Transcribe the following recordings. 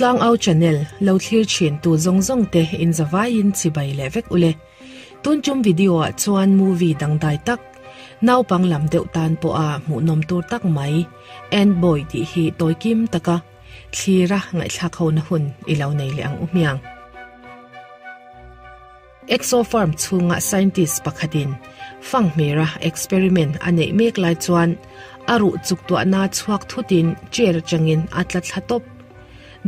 Tlangau channel lo thlir thin tu zawng zawng te in zavaiin chibai leh vek ule. Tun tum video ah chuan movie dangdai tak, naupang lam deuh tan pawha hmuhnawm tur tak mai Ant Boy tih hi tawi kim taka thlira ngaihthlak ho na hun i lo nei leh ang u hmiang. Exofarm chhunga scientist pakhatin fanghmira experiment a neih mek lai chuan a ruh chuk tuahna chhuak thutin chair atangin a tla thla tawp.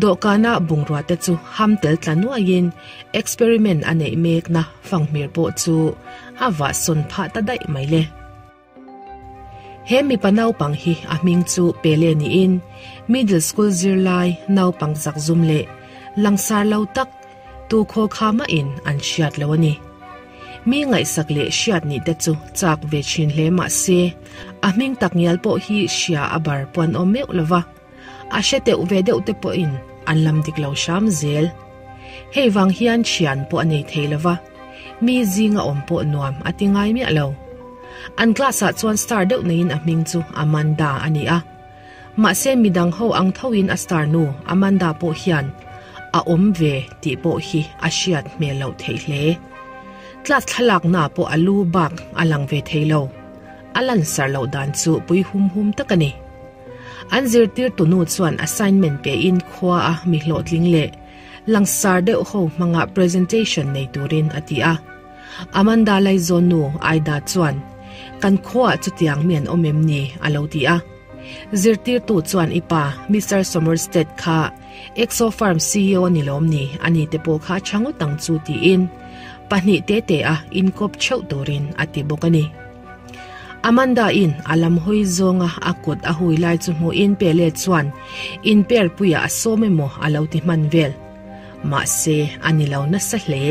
Dawhkana bungrua te chu ham tel tla nuaiin experiment a neih mekna fanghmir pawh chu a vah sawn phah ta daih mai le. He mipa naupang hi a hming chu Pele niin middle school zirlai naupang zakzum leh langsar lo tak tu khaw kha mahin an hriat lo a ni. Mi ngaihsak leh hriat nih te chu chak ve thin hle mah se a hming tak ngial pawh hi hria a bar puan awm meuh lo va, a hre teuh ve deuh te pawhin an lam dik lo hram zel. Hei vang hian thian pawh a nei thei lo va, mi zinga awm pawh nuam a ti ngai miah lo. An class ah chuan star deuh neiin a hming chu Amanda a ni a. Mahse midang ho ang thoin a star nu Amanda pawh hian a awm ve tih pawh hi a hriat hmel loh theih hle. Class thlalakna pawh a lu bak a lang ve thei lo. A lansar loh dan chu pui hum hum tak a ni. An zirtirtu nu chuan assignment pein khua a mi hlawhtling leh langsar deuh ho hmanga presentation nei turin a ti a. Amanda Laizawn nu Aida chuan, Kan khuaah chutiang mi an awm em ni? a lo ti a. Zirtirtu chuan I pa, Mister Somerset kha Exo Farm CEO ni lawm ni? A ni te pawh kha a tha ngawt ang chu tiin pahnih te te a inkawp theuh turin a ti bawk a ni. Amanda in a lam hawi zawnga a kut a hui lai chu hmuhin Pele chuan inper puiah a sawm emaw a lo ti hman vel. Mahse, a ni lo nasa hle.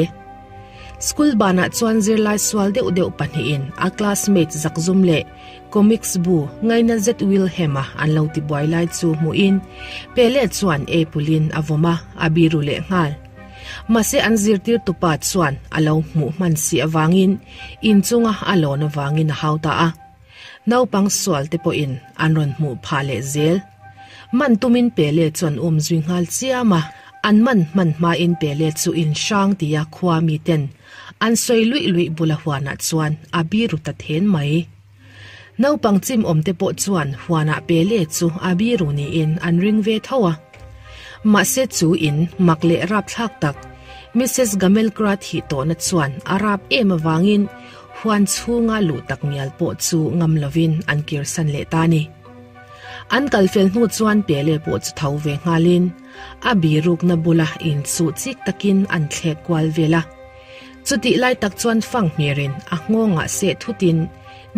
School banah chuan zirlai sual deuh deuh pahnihin a classmate zakzum leh comics bu ngaina zet Wilhelm-a an lo ti buai lai chu hmuhin Pele chuan apple-in a vawm a, a biru leh nghal. Mahse an zirtirtupa chuan a lo hmuh hman si avangin inchunga a lawn avangin a hau ta a. Naupang sual te pawhin an rawn hmuh phah leh zel. Man tumin Pele chuan um zui nghal chiam a, an man hman hmain Pele chu in hrang tia khua miten an sawi luih luih bula huanah chuan a biru ta then mai. Naupang chim awm te pawh chuan huanah Pele chu a biru niin an ring ve tho a. Mahse chu in mak leh rapthlak tak Missus Gamelkra thih tawhna chuan a rap em avangin huan chhunga luh tak ngial pawh chu ngam lovin an kirsan leh ta a ni. An kal fel hnu chuan Pele pawh chu tho ve nghalin a birukna bula inchuh chik takin an thlek kual vel a. Chutih lai tak chuan fang hmirin a nghawngah seh thutin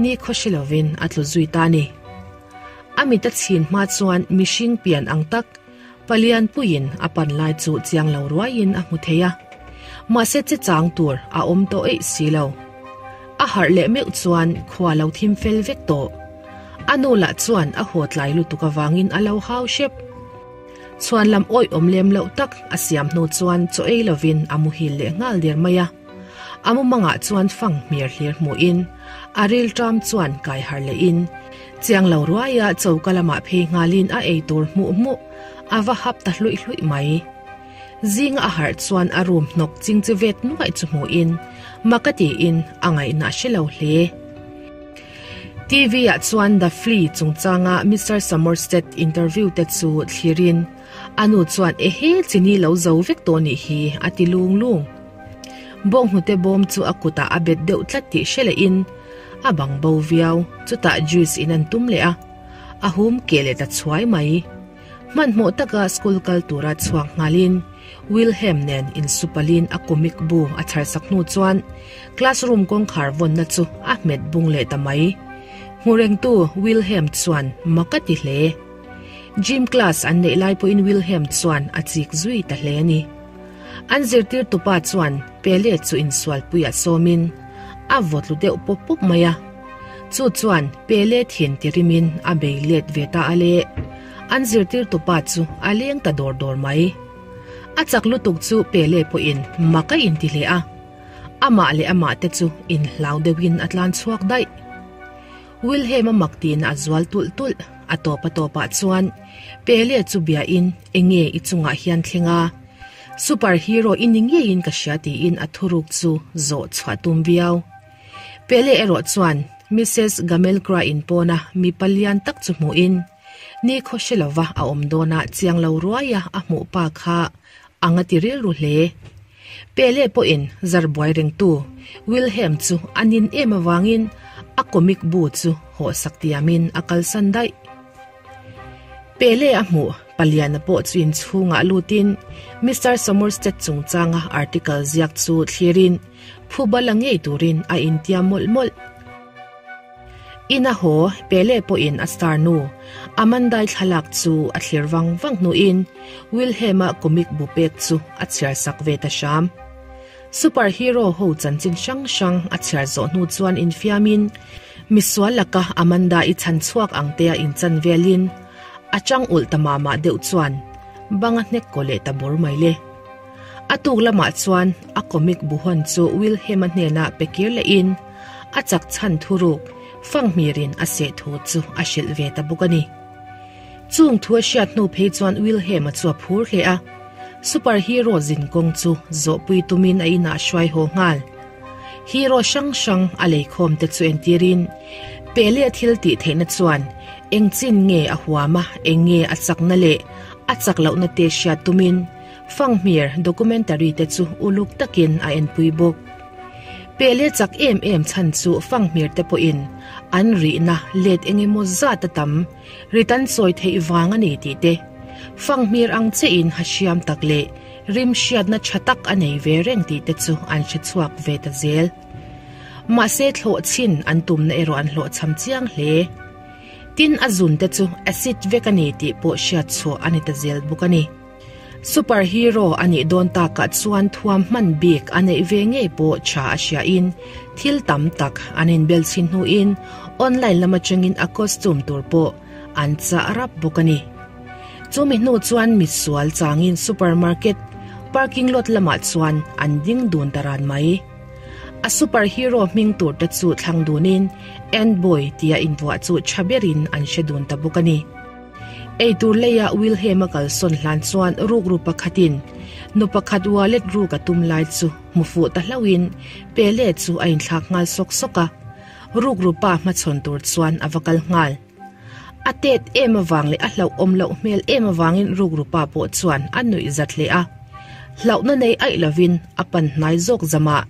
ni khaw hre lovin a tlu zui ta a ni. A mit a chhin hma chuan mihring pian ang tak palian puiin a pan lai chu chiang lo ruaiin a hmu thei a. Mahse che chang tur a awm tawh eih si lo. A harh leh meuh chuan khua lo thim fel vek tawh. A nu lah chuan a haw tlai lutuk avangin a lo hau hrep. Chhuan lam awih awm lem loh tak a siam hnu chuan chaw ei lovin a muhil leh nghal der mai a. A mumangah chuan fang hmir hlir hmuhin a rilṭam chuan kai harh lehin chiang lo ruaia choka lamah phei nghalin a ei tur hmuh hmuh a va hap ta hluih hluih mai. Zinga a harh chuan a room hnawk chingchi vet nuaih chu hmuhin maka tiin a ngaihna hre lo hle. TV ah chuan The Flea chungchanga Mister Somerset interview te chu thlirin a nu chuan ehe chini lo zo vek tawh nih hi a ti lung lung. Bawnghnute bawm chu a kutah a bet deuh tlat tih hre lehin a bang bo viau, chutah juice in an tum leh a, a hum keh leh ta chhuai mai. Hmanhmawh taka school kal tura chhuak nghalin Wilhelm nen insupalin a comic bu a chharsak hnu chuan classroom kawngkhar vawnna chu a hmet bung leh ta mai. Hmu rengtu Wilhelm chuan mak a ti hle. Gym class an neih lai pawhin Wilhelm chuan a chik zui ta hle a ni. An zirtirtupa chuan Pele chu insualpuiah sawmin a vawtlu deuh pawp pawp mai a. Chu chuan Pele thin tirimin a bei let ve ta a le. An zirtirtupa chu a leng ta dawr dawr mai. A chak lutuk chu Pele pawhin mak a inti hle a. Amah leh amah te chu inhlau deuhin a tlan chhuak daih. Wilhelm a mak tiin a zual tulh tulh. A tawp a tawpah chuan Pele chu biain enge i chungah hian thleng a, super hero i ni ngeiin ka hria tiin a thuruk chu zawh chhuah tum viau. Pele erawh chuan Missus Gamelkra in pawna mipa lian tak chu hmuhin ni khaw hre lova a awm dawna chiang lo ruaia a hmuh pa kha ang a ti rilru hle. Pele pawhin zar buai rengtu Wilhelm chu a nin em avangin a comic bu chu hawhsak tiamin a kalsan daih. Pele a hmuh paliana pawh chu inchhungah lutin Mister Somerset chungchanga article ziak chu thlirin phuba la ngei turin a intiam mawlh mawlh. Ina haw Pele pawhin a star nu Amandai thlalak chu a thlir vang vang hnuin Wilhelm-a comic bu pek chu a chhiar sak ve ta hram. Super hero ho chanchin hrang hrang a chhiar zawh hnu chuan infiamin misual laka Amanda i chhan chhuak ang te a inchan velin a chang ulh ta mah mah deuh chuan bang a hnek kaw leh ta bur mai le. A tuk lamah chuan a comic bu hawn chu Wilhelm-a hnenah pe kir lehin a chak chhan thuruk fanghmirin a seh thu chu a hrilh ve ta bawk a ni. Chung thu a hriat hnu phei chuan Wilhelm-a chu a phur hle a, super hero zin kawng chu zawhpui tumin a inah hruai haw nghal. Hero hrang hrang a leikhawm te chu entirin Pele thil tih theihna chuan eng chin nge a huam a, eng nge a chakna leh a chak lohna te hriat tumin Fanghmir documentary te chu uluk takin a enpui bawk. Pele chak em em chhan chu Fanghmir te pawhin an rihna let eng emaw zat a tam rit an sawi theih vang a ni tih te, Fanghmir ang chiahin ha hriam tak leh rim hriatna tha tak a nei ve reng tih te chu an hre chhuak ve ta zel. Mahse thlawh chhin an tumna erawh an hlawhchham chiang hle. Tin a zun te chu acid vek a ni tih pawh hriat chhuah a ni ta zel bawk a ni. Super hero a nih dawn takah chuan thuam hman bik a neih ve ngei pawh tha a hriain thil tam tak an inbel chhin hnuin online lam atangin a costume tur pawh an chah rap bawk a ni. Chumi hnu chuan misual changin supermarket parking lot lamah chuan an ding dun ta ran mai. A super hero hming tur te chu thlang dunin Ant Boy tia invuah chu tha berin an hre dun ta bawk a ni. Eitur leia Wilhelm-a kalsawn hlan chuan rukru pakhatin nu pakhat wallet ruk a tum lai chu hmu fuh ta hlauhin Pele chu a inthlak nghal sawk sawk a, rukru pa hmachhawn tur chuan a va kal nghal. A tet em avang leh a hlauhawm loh hmel em avangin rukru pa pawh chuan a nuih zat hle a, hlauhna nei aih lovin a pan hnai zawk zamah.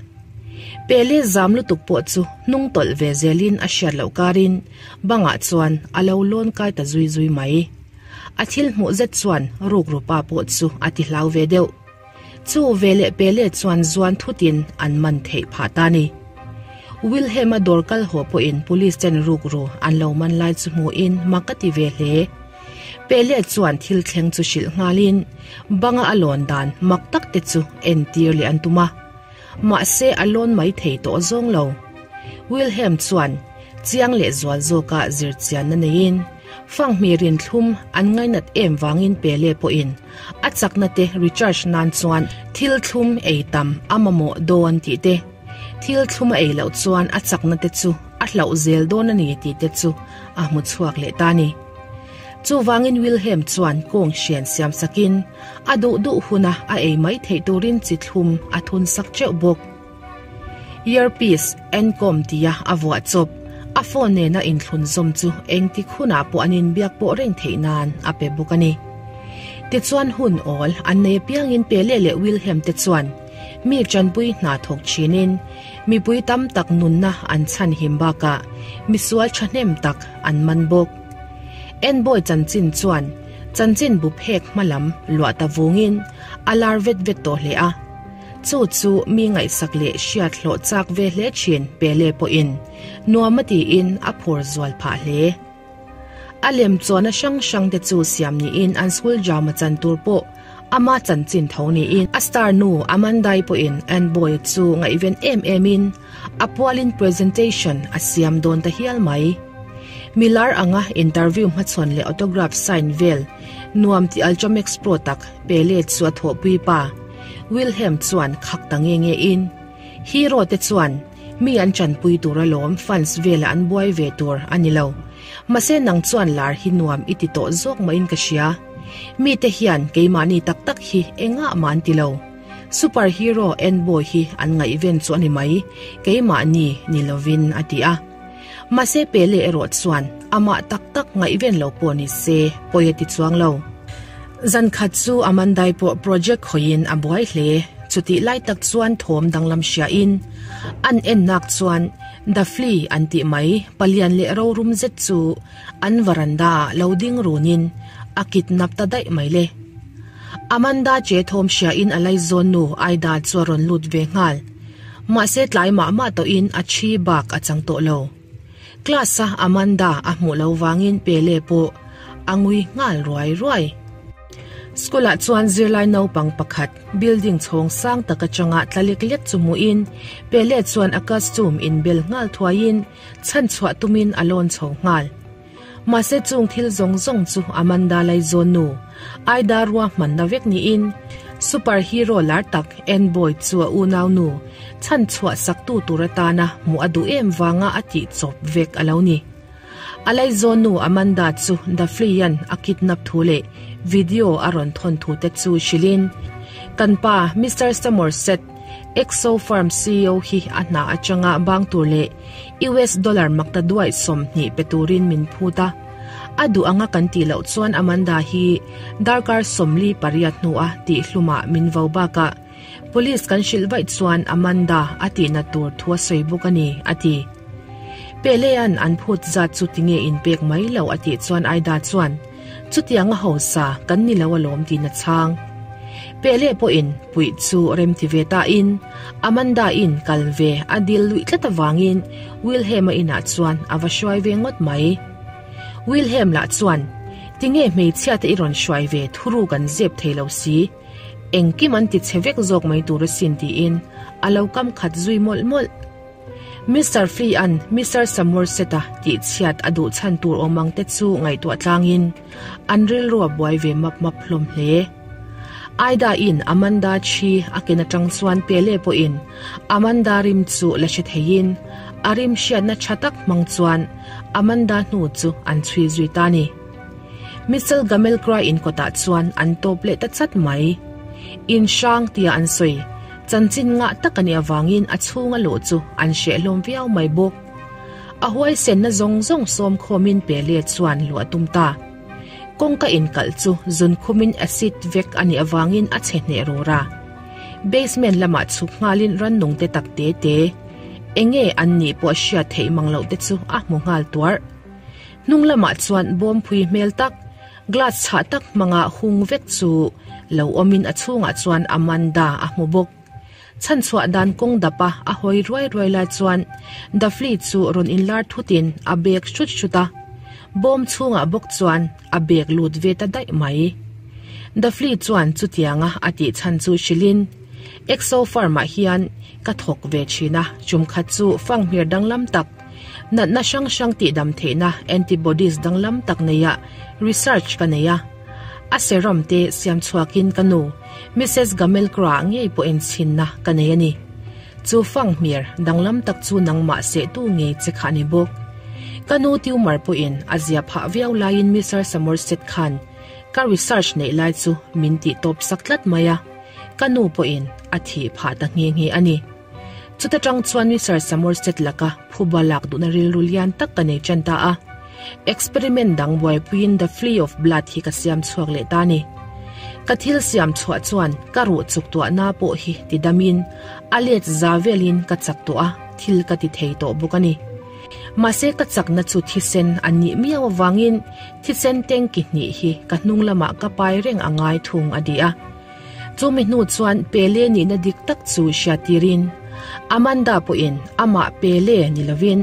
Pele zam lutuk pawh chu hnung tawlh ve zelin a hriat loh karin Bangah chuan a lo lawn kai ta zui zui mai. A thil hmuh zet chuan rukru pa pawh chu a ti hlau ve deuh. Chu ve leh pe leh chuan zuan thutin an man theih phah ta ni. Wilhelm-a dawr kal haw pawhin police ten rukru an lo man lai chu hmuhin mak a ti ve hle. Pe leh chuan thil thleng chu hrilh nghalin banga a lawn dan mak tak te chu entir leh an tum a. Mahse a lawn mai thei tawh zawng lo. Wilhelm chuan chiang leh zual zawka zirchianna neiin Fanghmir inthlum an ngainat em vangin Pele pawhin a chakna te recharge nan chuan thil thlum ei tam a mamawh dawn tih te, thil thlum a ei loh chuan a chakna te chu a hlauh zel dawn a ni tih te chu a hmu chhuak leh ta a ni. Chuvangin Wilhelm chuan kawng hrian siam sakin a duh duh huna a ei mai theih turin chi thlum a thun sak teuh bawk. Earpiece, encom tia a vuah chawp, a phone nena inthlun zawm chu engtik hunah pawh an inbiak pawh reng theih nan a pe bawk a ni. Tichuan hun awl an nei apiangin Pele leh Wilhelm te chuan mi tanpui hna thawk thinin mipui tam tak nunna an chhanhim bakah misual thahnem tak an man bawk. Enbawi chanchin chuan chanchin bu phek hmalam luah ta vungin a lar vet vet tawh hle a. Chu chu mi ngaihsak leh hriat hlawh chak ve hle thin Pele pawhin nuam a tiin a phur zual phah hle. A lem chuan a hrang hrang te chu siam niin an school drama chan tur pawh ama chanchin tho niin a star nu Amandai pawhin Anboy chu ngaihven em em in a pualin presentation a siam dawn ta hial mai. Milar anga interview hmachhawn leh autograph sign vel nuam ti Ultramax Pro tak Pele chu a thawhpui pa Wilhelm chuan khak ta nge nge in hero te chuan mi an chanpui tur alawm fans vela an buai ve tur a ni lo. Mahse nang chuan lar hi nuam i ti tawh zawk mahin ka hria. Mite hian keimahni tak tak hi engah mah an ti lo. Super hero Anboy hi an ngaihven chu a ni mai, keimahni ni lovin a ti a. Mahse Pele erawh chuan amah tak tak ngaihven lo pawh ni se pawi a ti chuang lo. Zan khat chu Amandai pawh project khawihin a buai hle. Chutih lai tak chuan thawm danglam hriain an ennak chuan The Flea an tih mai palian leh rorum zet chu an varanda ah lo ding runin a kidnap ta daih mai le. Amanda che thawm hriain a laizawn nu Aida chu a rawn lut ve nghal. Mahse tlai mah mah tawhin a thi bak a chang tawh lo. Class a Amanda a hmuh lo vangin Pele pawh a ngui nghal ruai ruai. School ah chuan zirlai naupang pakhat building chhawng sang tak atanga tla lek lek chu hmuhin Pele chuan a costume inbel nghal thuaiin chhanchhuah tumin a lawn chho nghal. Mahse chung thil zawng zawng chu Amanda Laizawn nu, Aida ruahmanna vek niin super hero lar tak Ann-Boy chu a unau nu chhanchhuah saktu tur atana hmuh a duh em vanga a tih chawp vek a lo ni. A Laizawn nu Amanda chu The Flea-a'n a kidnap thu leh video a rawn thawn thu te chu hrilhin, Kan pa Mister Somerset, Exo Farm ceo hi a hna atanga bang tur leh US dollar makta duai 20 pe turin min phut a. A duh anga kan tih loh chuan Amanda hi darkar 48 hnua tih hlumah min vo bakah Police kan hrilh vaih chuan Amanda a tihna tur thu a sawi bawk a ni, a ti. Pelea'n an phut zat chu tinge inpek mai lo a tih chuan Aida chuan, Chutiang a hausa kan ni lo alawm tiin a chhang. Pele pawhin puih chu remti ve tain Amanda-in kal ve a dil luih tlat avangin Wilhelm-a inah chuan a va hruai ve ngawt mai. Wilhelm lah chuan, Tinge hmeichhiate i rawn hruai ve thuru kan zep thei lo si? Engkim an ti chhe vek zawk mai tur asin tiin a lo kam khat zui mawlh mawlh. Mister Flea-a'n Mister Somerset-a tihchhiat a duh chhan tur awm ang te chu ngaihtuah tlangin an rilru a buai ve map map hlawm hle. Aida-in Amanda thi a ken atang chuan Pele pawhin Amanda rim chu la hre theiin a rim hriatna tha tak hmang chuan Amanda hnu chu an chhui zui ta a ni. Mitchell Gamelkra in kawtah chuan an tawp leh ta chat mai. In hrang tia an sawi. Chanchin ngah tak a nih avangin a chhunga luh chu an hreh hlawm viau mai bawk. A huaisenna zawng zawng sawm khawmin Pele chuan luh a tum ta. Kawngka inkalh chu zun khumin acid vek a nih avangin a chhe hneh rur a. Basement lamah chhuk nghalin rannung te tak te te, enge an nih pawh hriat theih mang loh te chu a hmu nghal tuarh. Hnung lamah chuan bawmpui hmel tak, Glass chhah tak hmanga hung vek chu lo awmin a chhungah chuan Amanda a hmu bawk. Chhanchhuah dan kawng dapa a hawi ruai ruai lai chuan Dafli chu rawn inlar thutin a bek hrut hrut a, bawm chhungah bawk chuan a bek lut ve ta daih mai. Dafli chuan chutianga a tih chhan chu hrilhin, Exo Farm-ah hian ka thawk ve thin a, chumkhat chu fanghmir danglam tak, Natna hrang hrang tihdam theihna antibodies danglam tak neia research ka nei a. A serum te siam chhuakin ka nu, Missus Gamelkra ngei pawh enchhinna ka nei a ni. Chu fanghmir danglam tak chu nangmah sehtu ngei che kha a ni bawk. Ka nu tumor pawhin a zia phah viau laiin Mister Somerset khan ka research neih lai chu min tih tawp sak tlat mai a, ka nu pawhin a thih phah ta nghe nghe a ni. Chuta tang chuan Mister Somerset laka phuba lak duhna rilru lian tak ka nei tan ta a. Experiment dang buaipuiin The Flea of Blood hi ka siam chhuak leh ta a ni. Ka thil siam chhuah chuan ka ruh chuk tuahna pawh hi ti damin a let za velin ka chak tawh a, thil ka ti thei tawh bawk a ni. Mahse ka chakna chu thisen a nih miau avangin thisen tanki hnih hi ka hnung lamah ka pai reng a ngai thung a ti a. Chumi hnu chuan Pele nihna dik tak chu hriattirin Amanda pawhin amah Pele ni lovin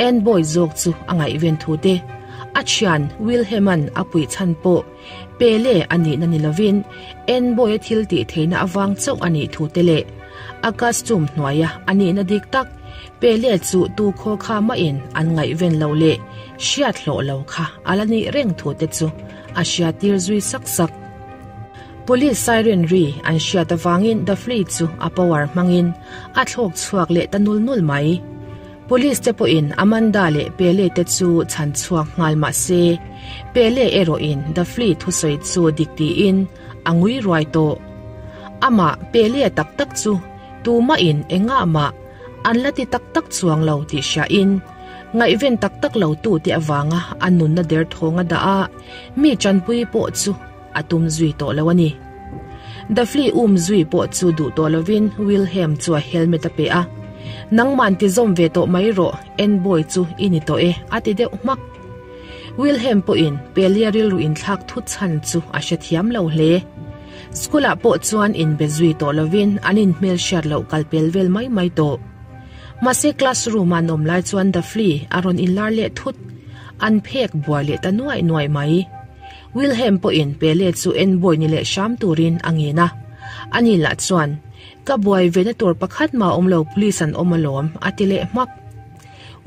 Ann-Boy zawk chu a ngaihven thu te, a thian Wilhelm-a'n a puih chhan pawh Pele a nihna ni lovin Ann-Boy-a thil tih theihna avang chauh a nih thu te leh a costume hnuaia a nihna dik tak Pele chu tu khaw kha mahin an ngaihven lo leh hriat hlawh lo kha a la nih reng thu te chu a hriattir zui sak sak. Police siren ri an hriat avangin Dafli chu a power hmangin a thlawk chhuak leh ta nul nul mai. Police te pawhin Amanda leh Pele te chu chhan chhuak nghal mah se, Pele erawhin The Flea thusawi chu dik tiin a ngui ruai tawh. Amah Pele tak tak chu tumahin engah mah an la ti tak tak chuang lo tih hriain, ngaihven tak tak lo tute avanga a nunna derthawng a dah a, mi tanpui pawh chu a tum zui tawh lo a ni. Dafli um zui pawh chu duh tawh lovin Wilhelm chu a helmet a pe a, Nangman ti zawm ve tawh mai rawh, Enboy chu i ni tawh e, a ti deuh hmak. Wilhelm pawhin Pelia rilru inthlak thut chhan chu a hrethiam lo hle. School-ah pawh chuan inbe zui tawh lovin an inhmelhriat loh kal pel vel mai mai tawh. Mahse classroom-a an awm lai chuan Dafli a rawn inlar leh thut. An phek buai leh ta nuaih nuaih mai. Wilhelm pawhin Pele chu en buai ni leh hram turin a ngen a. Ani lah chuan, Ka buai ve na tur pakhat mah awm lo police an awm alawm, a ti leh hmak.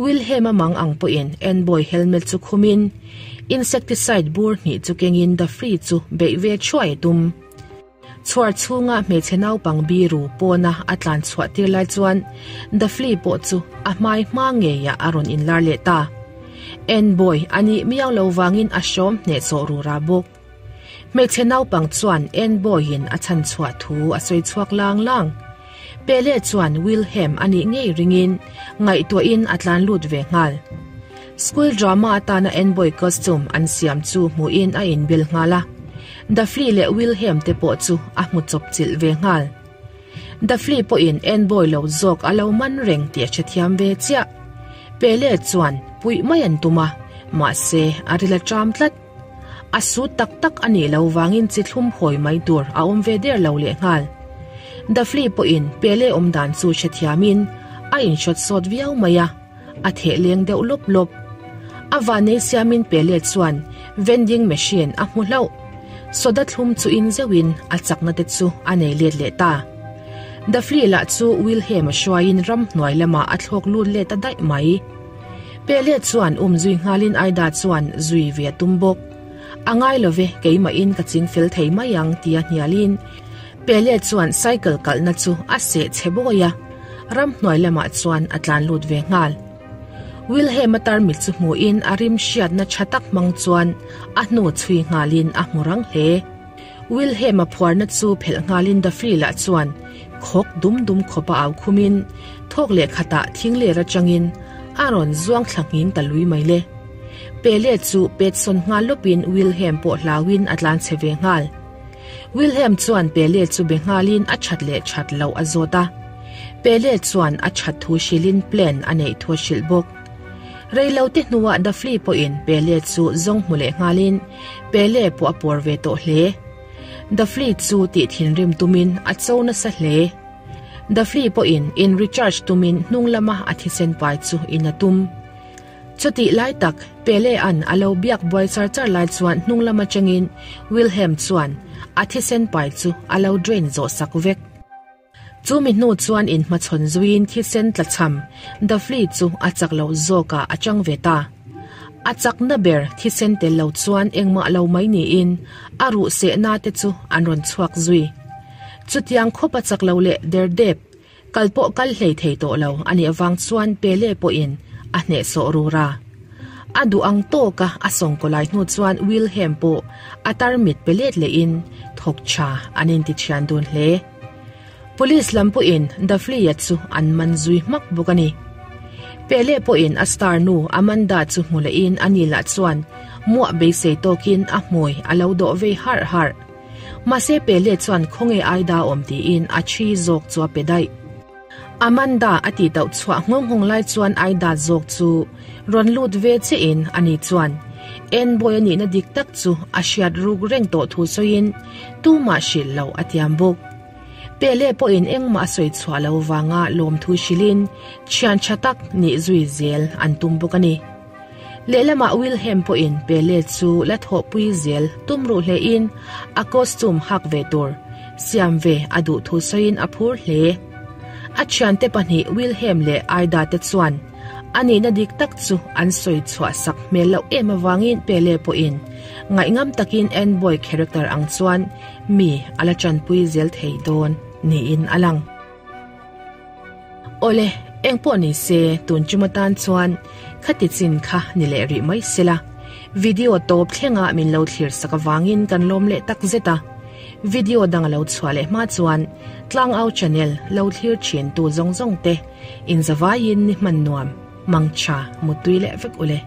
Wilhelm a mang ang pawhin Enboy helmet chu khumin insecticide bur hnih chu kengin Dafri chu beih ve thuai a tum. Chhuar chhunga hmeichhe naupang biru pawna a tlan chhuah tir lai chuan Dafli pawh chu a hmai hma ngeiah a rawn inlar leh ta. Enboy a nih miau lo vangin a hrawm hnehsawh rura bawk. Hmeichhe naupang chuan Enboy-in a chhan chhuah thu a sawi chhuak lang lang. Pele chuan Wilhelm a nih ngei ringin ngaihtuahin a tlan lut ve nghal. School drama atana Enboy costume an siam chu hmuhin a inbel nghal a. Dafli leh Wilhelm te pawh chu a hmu chawp chilh ve nghal. Dafli pawhin Enboy lo zawk a lo man reng tih a hrethiam ve chiah. Pele chuan puih mai an tum a, mahse a ril a ṭam tlat. A su tak tak a nih lo vangin chi thlum hawi mai tur a awm ve der lo lehnghal. Dafli pawhin Pele awm dan chu hrethiamin a inhrawt sawt viau mai a, a theh leng deuh lawp lawp. A vanei siamin Pele chuan vending machine a hmu hlauh. Soda thlum chu in zeuhin a chakna te chu a nei let leh ta. Dafli lah chu Wilhelm-a hruaiin ramhnuai lamah a thlawk lut leh ta daih mai. Pele chuan um zui nghalin Aida chuan zui ve a tum bawk. A ngai lo ve, keimahin ka ching fel thei mai ang tia hnialin Pele chuan cycle kalhna chu a seh chhe bawi a, ramhnuai lamah chuan a tlan lut ve nghal. Wilhelm-a tarmit chu hmuhin a rim hriatna tha tak hmang chuan a hnu chhui nghalin a hmu rang hle. Wilhelm-a phuarna chu phelh nghalin Dafri lah chuan khawk dum dum khawpa au khumin thawk leh khatah thing ler atangin a rawn zuang thla nghing ta lui mai le. Pele chu pet sawn nghal lawpin Wilhelm pawh hlauin a tlan chhe ve nghal. Wilhelm chuan Pele chu be nghalin a that leh that loh a zawt a. Pele chuan a that thu hrilhin plan a neih thu a hrilh bawk. Reilote hnuah Dafli pawhin Pele chu zawng hmu leh nghalin Pele pawh a pawr ve tawh hle. Dafli chu tih thinrim tumin a cho nasa hle. Dafli pawhin in recharge tumin hnung lama a thisen pai chu in a tum. Chutih lai tak, Pele-a'n a lo biak buai char char lai chuan hnung lam atangin Wilhelm chuan a thisen pai chu a lo drain zawh sak vek. Chu mi hnu chuan inhmachhawn zuiin thisen tlachham Dafli chu a chak loh zawkah a chang ve ta. A chakna ber thisen tel lo chuan engmah lo mai niin a ruh sehna te chu an rawn chhuak zui. Chutiang khawp a chak lo leh derdep, kal pawh kal hlei thei tawh lo a nih avang chuan Pele pawhin a hnehsawh rur a. A duh ang tawka a sawngkaw lai hnu chuan Wilhelm pawh a tarmit pe let lehin thawk tha an inti thian dun hle. Police lam pawhin Dafli-a chu an man zui hmak bawk a ni. Pele pawhin a star nu Amanda chu hmu lehin ani lah chuan muah beisei tawkin a hmui a lo dawh vei harh harh. Mahse Pele chuan khawnge Aida awm tiin a thi zawk chu a pe daih. Amanda a tih tauh chhuah nghawng nghawng lai chuan Aida zawk chu rawn lut ve che in ani chuan Enboy a nihna dik tak chu a hriat ruk reng tawh thu sawiin tumah hrilh loh a tiam bawk. Pele pawhin engmah a sawi chhuah lo vanga lawmthu hrilhin thian tha tak nih zui zel an tum bawk a ni. Lehlamah Wilhelm pawhin Pele chu la thawhpui zel tum ruh hlein a costume hak ve tur siam ve a duh thu sawiin a phur hle. A thiante pahnih Wilhelm leh Aida te chuan a nihna dik tak chu an sawi chhuah sak hmel loh em avangin Pele pawhin ngaihngam takin Enboy character ang chuan mi a la tanpui zel thei dawn niin a lang. Awle, Engpawh ni se tun chuma tan chuan khati chin kha ni leh rih mai sela. Video tawp thlenga min lo thlir sak avangin kan lawm leh tak zet a. Video dang a lo chhuah leh hma chuan Tlangau channel lo thlir thin tu zawng zawng te inzavaiin ni hman nuam, mangtha, muttui leh vek ule.